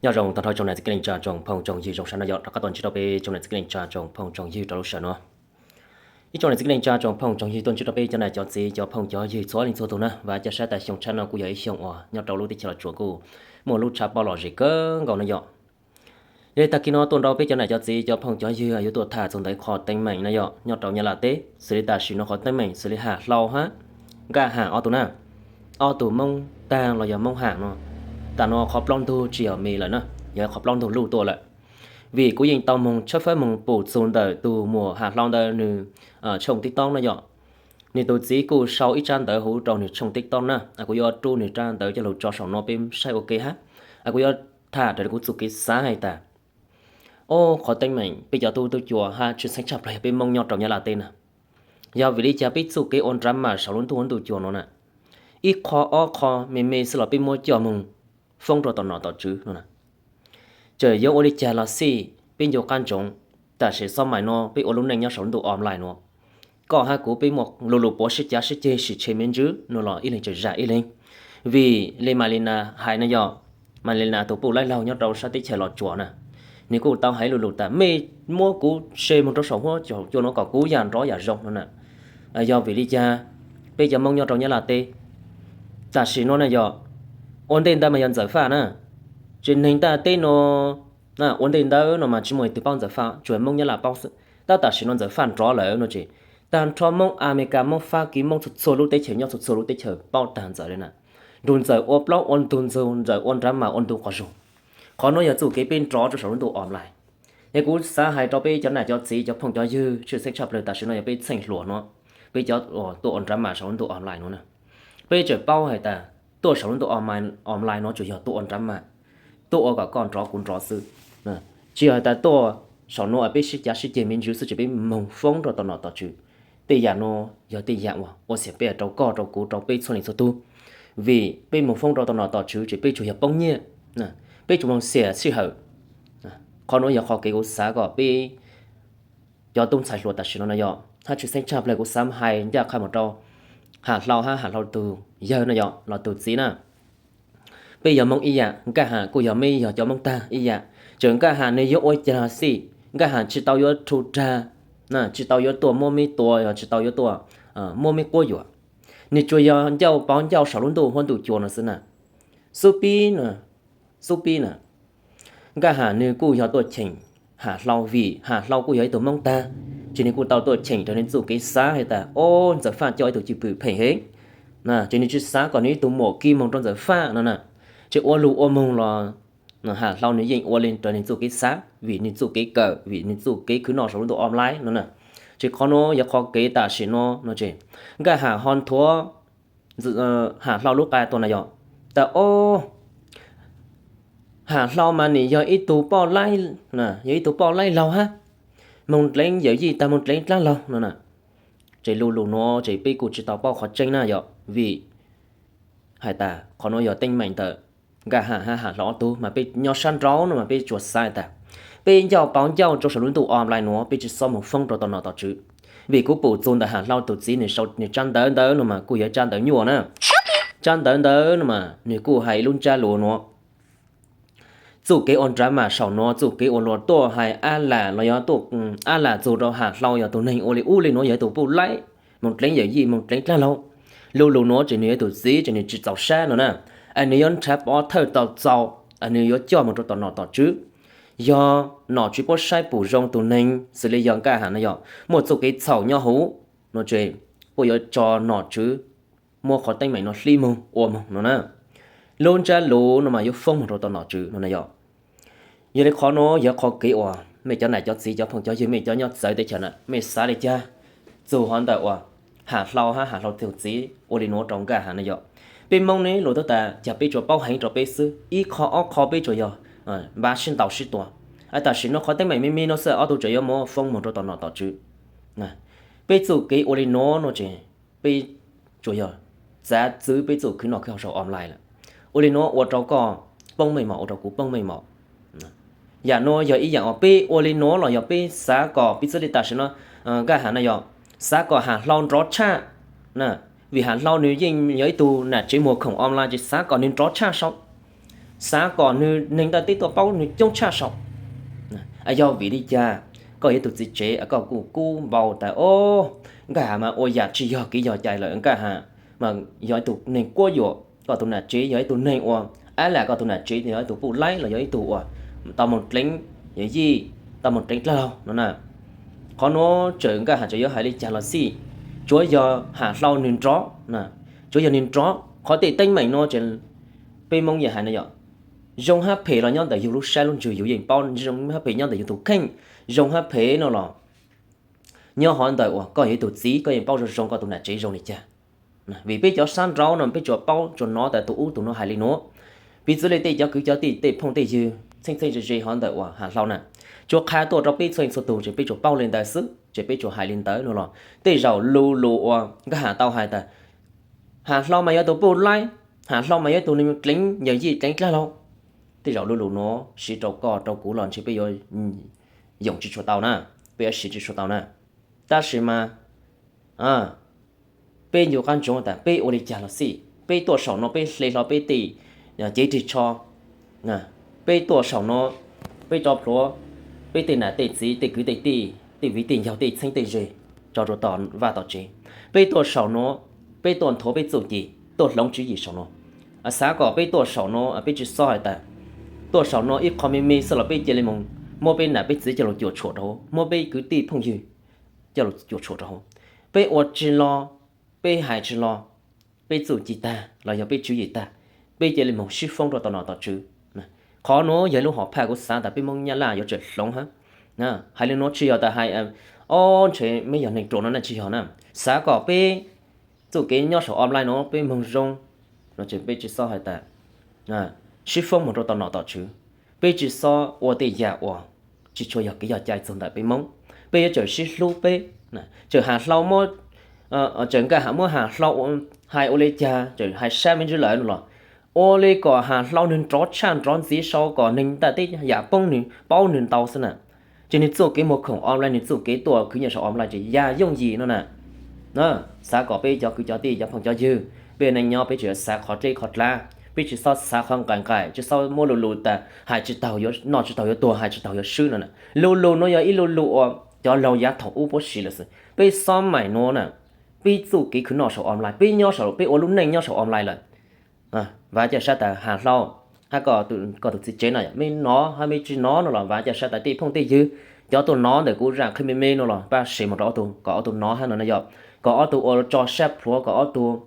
Nyob zoo tag nrho tsoom niam txiv kwv tij neej tsa tsoom phooj tsoom ywg, zoo sab no yog rov qab tuaj ntsib rau peb tsoom niam txiv kwv tij neej tsa tsoom phooj tsoom ywg rau lub sij hawm no. Ib tsoom niam txiv kwv tij neej tsa tsoom phooj tsoom ywg, tuaj ntsib rau peb cov niam cov txiv cov phooj cov ywg txhua leej txhua tus na, vam thiab cia siab tias xyoo tshiab no kuj yog ib xyoo uas nyob rau lub teb chaws Los Tsuas kuj muaj lub tshav pob lom zem kawg nkaus no yom. Yog li tag kis no tuaj nrog peb cov niam cov txiv cov phooj cov ywg yuav tuaj tham txog ntawm ib qho teeb meem no yom, nyob rau Nyab Laj teb, xws li tam sim no qhov teeb meem xws li Ham Hlau hab Nkaj Ham ob tug na, ob tug Moob Tag los yog Moob Ham no, tam no qhov plaub ntug tsis yog me lawm na, yog qhov plaub ntug luj tuaj lawm. Vim kuv yeej tau moog tshawb fawb moog pum txug ntawm tus muam Ham Hlau ntawd nws tshooj TikTok no yom. Nws tus txiv kuj sau ib tsab ntawv huv rau nws tshooj TikTok na, kuv yuav rub nws tsab ntawv coj lug tso saum no peb saib ua ke hab. Kuv yuav tham raws li kuv txuj kev xav hais tas, o, qhov teeb meem peb cov tub tub cua hab tshwj xeeb tshaj plaws yog peb Moob nyob rau Nyab Laj teb na, yog vim li cas peb txuj kev ua nrab mas saum lub ntuj huab ntuj cua no na, ib qho ob qho me me xwb los peb muab coj moog foob rau tom nom tom tswv no na. Txawm yuav ua li cas los xij peb nco qab ntsoov, tam sim xov maim no peb ua lub neej nyob saum lub ntuj online no, koj hab kuv peb muaj lu lus puav sib cav sib ceg sim tshe me ntswb no los ib leeg tseem zam ib leeg. Vim li Malina hais no yog, Malina tus puj laib laug nyob rau sab teb chaws Los Tsuas na, nws kuj tau hais lu lus tas mej muab kuv share moog rau saum huab saum cua no kom kuv yam nrov yam zoo no na. Yog vim li cas peb cov Moob nyob rau Nyab Laj teb tam sim no na yog, ua ntej ntawd mas yog Ntxawm Faj na, tsev neeg ntaj teb no, ua ntej ntawd no mas tsis muaj leej twg paub Ntxawm Faj, tsuas Moob Nyab Laj paub xwb. Tab tam sim no Ntxawm Faj nrov lawm no ces tag nrho Moob Amelikas, Moob Fab Kis, Moob txhua txhua lub teb chaws nyob txhua txhua lub teb chaws paub tag Ntxawm li na. Nrug Ntxawm ua plaub ua ntug, nrug Ntxawm ua nrab mas ua ntu quas zug. Qhov nuav yog txuj kev peb nrov rau saum lub ntuj online. Es kuv xav hais rau peb cov nam cov txiv cov phooj cov ywg tshwj xeeb tshaj plaws tam sim no yog peb txheej hluas no, peb cov tuaj ua nrab mas saum lub ntuj online no na, peb tseem paub hais tas tuaj saum lub ntuj online no tsuas yog tuaj ua nrab mas, tuaj ua kom koj nrov kuv nrov xwb. Tsis yog hais tas tuaj saum no peb sib cav sib ceg me ntswb xwb, tsis peb moog foob rau tom nom tom tswv. Tej yam no yog tej yam uas ua xiam peb rau koj rau kuv rau peb txhua leej txhua tug. Vim peb moog foob rau tom nom tom tswv ces peb tsuas yog poob nyiaj, peb tsuas moog xiam sij hawm. Qhov nuav yog qhov kev kuv xav kom peb cov tub ntxhais hluas tam sim no no yog hab tshwj xeeb tshaj plaws kuv xav hais ncaj qha mus rau Ham Hlau hab Ham Hlau tug yawg no yog los tug txiv na. Peb yog Moob ib yam, Nkaj Ham kuj yog meb yog cov Moob tag ib yam. Txawm Nkaj Ham nws yuav ua caag los xij, Nkaj Ham tsis tau yuav rhu rag, tsis tau yuav tuaj muab meb tua, yog tsis tau yuav tuaj muab meb quab yuam. Nws tsuas yog ncauj pauv ncauj saum lub ntuj huab ntuj cua no xwb na. Xub pib, xub pib na, Nkaj Ham nws kuj yog tuaj cheem Ham Hlau vim Ham Hlau kuj yog ib tug Moob tag, ces nws kuj tau tuaj cheem raws nws txuj kev xav hais tas, o, Ntxawm Faj coj ib tug cwj pwm phem heev, ces nws tsis xav kom nws ib tug muam kis moog rau Ntxawm Faj no na. Ces ua lug ua moog los Ham Hlau nws yeej ua li raws nws txuj kev xav vim nws txuj kev kawm, vim nws txuj kev khwv noj saum lub ntuj online no na. Ces qhov nuav yog qhov kev tam sim no no ces Nkaj Ham ho nthuav Ham Hlau lub qa tuaj na yog tas, o, Ham Hlau mas nim yog ib tug poj laib, yog ib tug poj laib laug hab, moog dleev yawm yij tag moog dleev dlaab laug no na. Ces lu lug nuav ces peb kuj tsis tau paub qhov tseeb na yog vim hais tas qhov nuav yog teeb meem ntawm Nkaj Ham hab Ham Hlau ob tug mas peb nyob sab nraud no mas peb tsuas xav tas peb ncauj pauv ncauj rau saum lub ntuj online nuav peb tsis xob moog foob rau tom nom tom tswv. Vim kuv pum txug ntawm Ham Hlau tug txiv nws sau nws tsab ntawv ntawd no mas kuj yog tsab ntawv nyuaj na. Tsab ntawv ntawd no mas nws kuj hais lub ntsab lus nuav, txuj kev ua nrab mas saum nuav txuj kev ua luag tuaj hais ab lam los yog tuaj ab lam txug rau Ham Hlau yog tug neeg ua li ub li nuav, yog ib tug puj laib, moog dleev yawm yij moog dleev dlaab laug. Lu lug nuav ces nws yog ib tug txiv ces nws tsis txaus sab no na, es nws yuav nrhav pov thawj tau txaus, es nws yuav coj moog rau tom nom tom tswv. Yog nom tswv puab saib pum zoo tug neeg xws li yog Nkaj Ham no yog muaj txuj kev txhaum nyob huv no ces puab yuav tso nom tswv muab qhov teeb meem no hlib moog ua moog no na. Lub ntsab lus no mas yuav foob moog rau tom nom tswv no na yog. Yog li qhov nuav yog qhov kev uas mej cov nam cov txiv cov phooj cov ywg mej cov nyob txawv teb chaws na mej xav li cas txug qhov ntawm uas Ham Hlau hab Ham Hlau tug txiv ua li nuav rau Nkaj Ham no yog. Peb Moob ne lug tuab tas cas peb tsuas paub heev rau peb xwb, ib qho ob qho peb tsuas yog npav sib ntaus sib tua. Tam sim no qhov teeb meem me me no xwb ob tug tseem yuav muab foob moog rau tom nom tom tswv. Peb txuj kev ua li nuav no ces peb tsuas yog txav txwv peb txuj khwv noj khwv haus saum online lawm. Ua li nuav ua rau koj poob meej mom, ua rau kuv poob meej mom. Yam nuav yog ib yam uas peb ua li nuav los yog peb xav kom piv txwv li tam sim no Nkaj Ham no yog xav kom Ham Hlau nrov tshaj, vim Ham Hlau nws yeej yog ib tug nam tsev muag khoom online ces xav kom nws nrov tshaj saud. xav kom nws neeg ntiaj teb tuaj paub nws coob tshaj saum. Yog vim li cas koj yog ib tug txiv tsev koj kuj kub npau tas o, Nkaj Ham mas ua yam tsis yog kev yog cai lawm, Nkaj Ham mas yog ib tug neeg quab yuam, koj tus nam tsev yog ib tug neeg uas ab lam, koj tus nam tsev yog ib tug puj laib los yog ib tug uas tau moog dleev yawm yij, tau moog dleev dlaag laug no na. Qhov nuav txawm Nkaj Ham txawm yuav hais li cas los xij, tsuav yog Ham Hlau nwg nrov, tsuav yog nwg nrov. Qhov tej teeb meem nuav ces peb Moob yeej hais no yom, zoo hab phem los nyob ntawm yug lub sab lub ntsws yug yeej paub, zoo hab phem nyob ntawm yug tus kheej, zoo hab phem no los nyob hov ntawm uas koj yog ib tug txiv koj yeej paub zoo zoo koj tus nam tsev zoo li cas. Vim peb cov sab nraud no peb tsuas paub tsuas nov tas tus ub tus nuav hais li nuav. Piv txwv li tej cov kwv cov tij tej phooj tej ywg txheeb txheeb ze ze hov ntawm uas Ham Hlau na, tsuas qha tuaj rau peb txhua txhua tug ces peb tsuas paub li ntawd xwb ces peb tsuas hais li ntawd no los tej zaum lu lus uas Nkaj Ham tau hais tas Ham Hlau mas yog tus puj laib, Ham Hlau mas yog tus neeg dleev yawm yij dleev dlaag laug, tej zaum lu lus nuav siv rau koj rau kuv los ntshe peb yuav yoom tsis tshua tau na, peb yuav siv tsis tshua tau na. Tab sis mas peb ncu qab ntsoov tas peb ua li cas los xij, peb tuaj saum no peb hle hlo peb tej cev rig tsho, peb tuaj saum no peb tso plhuav peb tej nam tej txiv tej kwv tej tij tej viv tej ncaug tej txheeb tej ze tso rau tom vaj tom tsev. Peb tuaj saum no peb tuaj nthuav peb txuj ci, tuaj hloov tswv yim saum no. Xav kom peb tuaj saum no peb tsis xob hais tas tuaj saum no ib qho me me xwb los peb cia li moog muab peb nam peb txiv coj lug cuam tshuam rau hauv, muab peb kwv tij phooj ywg coj lug cuam tshuam rau hauv. Peb ua tsis los, peb hais tsis los, peb txuj ci tag los yog peb tswv yim tag, peb cia li moog sib foob rau tom nom tom tswv. Qhov nuav yog lub hom phaj kuv xav tas peb Moob Nyab Laj yuav tsum hloov hab. Hais li nuav tsis yog tas hais o ntshe meb yog neeg ruam no na, tsis yog na. Xav kom peb txuj kev nyob saum online nuav peb moog zoo no ces peb tsis xob hais tas sib foob moog rau tom nom tom tswv. Peb tsis xob ua tej yam uas tsis tshua yog kev yog cai txug ntawm peb Moob. Peb yuav tsum sib hlub peb. Txawm Ham Hlau muab, txawm Nkaj Ham muab Ham Hlau hais ua li cas, txawm hais sab me ntsis lawm no los ua li kom Ham Hlau nwg nrov tshaj nrov ntxiv sau kom neeg ntiaj teb yam poob nwg paub nwg ntau xwb na. Ces nwg txuj kev muag khoom online, nwg txuj kev tuaj khwv nyiaj saum online ces yam yooj yim no na. Xav kom peb cov kwv cov tij cov phooj cov ywg, peb neej nyob peb tsis xav qhov dleb qhov dlav, peb tsis xob xav qhov nqaim nqaim, tsis xob muab lu lus tas hais tsis taug yuav noj, tsis taug yuav tuag, hais tsis taug yuav swb no na. Lu lus nuav yog ib lu lus uas cov laug yav thaum ub puab siv lawm xwb. Peb xob maim nuav na, peb txuj kev khwv noj saum online, peb nyob saum, peb ua lub neej nyob saum online lawm. Vav ca sab tas Ham Hlau hab koj tus txiv tsev no mej nov hab mej tsis nov no los vav ca sab tas tej phooj tej ywg, cov tuaj nov ntawm kuv zaj qhib me me no los pab share mus rau ob tug kom ob tug nov hab no na yog kom ob tug ua tso sab plhuav, kom ob tug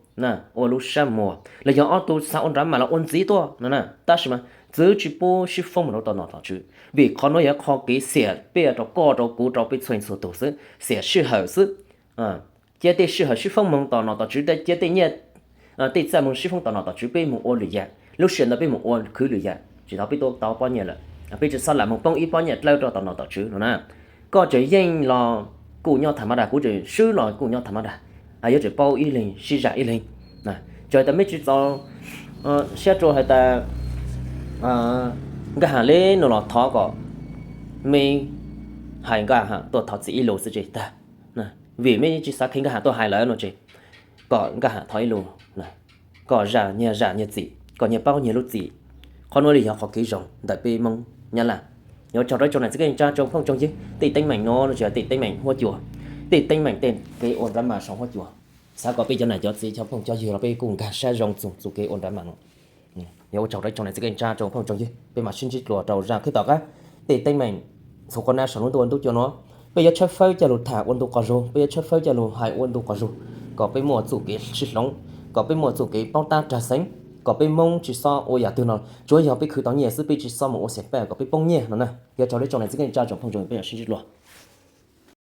ua lub sab muag los yog ob tug xav ua nrab mas los ua ntxiv tuaj no na. Tab sis mas txwv tsis pub sib foob mus rau tom nom tom tswv, vim qhov nuav yog qhov kev xiam peb rau koj rau kuv rau peb txhua txhua tug xwb, xiam sij hawm xwb. Cia tej sij hawm sib foob moog tom nom tom tswv, cia tej nyiaj tej txaj moog sib foob tom nom tom tswv, peb moog ua lwm yam, lub sij hawm ntawd peb moog ua khwv lwm yam, tsis tau peb tuaj tau pob nyiaj lawm. Peb tsis xob lam moog poob ib pob nyiaj dlawb rau tom nom tom tswv no na. Koj tseem yeej los kuj nyob tham ma das, kuv tseem swb los kuj nyob tham ma das, yuav tsum paub ib leeg sib zam ib leeg. Tsuas tas mej tsis txaus siab rua has tas Nkaj Ham le no los thov kom mej hais Nkaj Ham tuaj thov txim ib lus xwb tsev tag. Vim mej tsis xav kheev Nkaj Ham tuaj hais lawm no tsev, kom Nkaj Ham thov ib lus, kom zam nyiaj zam nyiaj txim, kom nyiaj paub nyiaj lub txim. Qhov nuav li yog qhov kev zoo ntawm peb Moob Nyab Laj. Yuav tsaug rau tsoom niam txiv kwv tij neej tsa tsoom phooj tsoom ywg, tej teeb meem no no tsis yog tej teeb meem huab cua, tej teeb meem tej kev ua nrab mas saum huab cua. Xav kom peb cov nam cov txiv cov phooj cov ywg los peb kuj nkag sab zoo txug txuj kev ua nrab mas no. Yuav ua tsaug rau tsoom niam txiv kwv tij neej tsa tsoom phooj tsoom ywg, peb mam sib ntsib dlua rau zaj khib tom qab. Tej teeb meem txhua qhov nab saum lub ntuj ua ntuj cua no, peb yuav tshawb fawb coj lug tham ua ntu quas zug, peb yuav tshawb fawb coj lug hais ua ntu quas zug, kom peb muaj txuj kev sib hloov, kom peb muaj txuj kev paub tab rag xeeb, kom peb Moob tsis xob ua yam twg no, tsuav yog peb khwv tau nyiaj xwb peb tsis xob mus ua xiam paj kom peb poob nyiaj no na. Yuav tsaug rau tsoom niam txiv kwv tij neej tsa tsoom phooj tsoom ywg, peb mam sib ntsib dlua.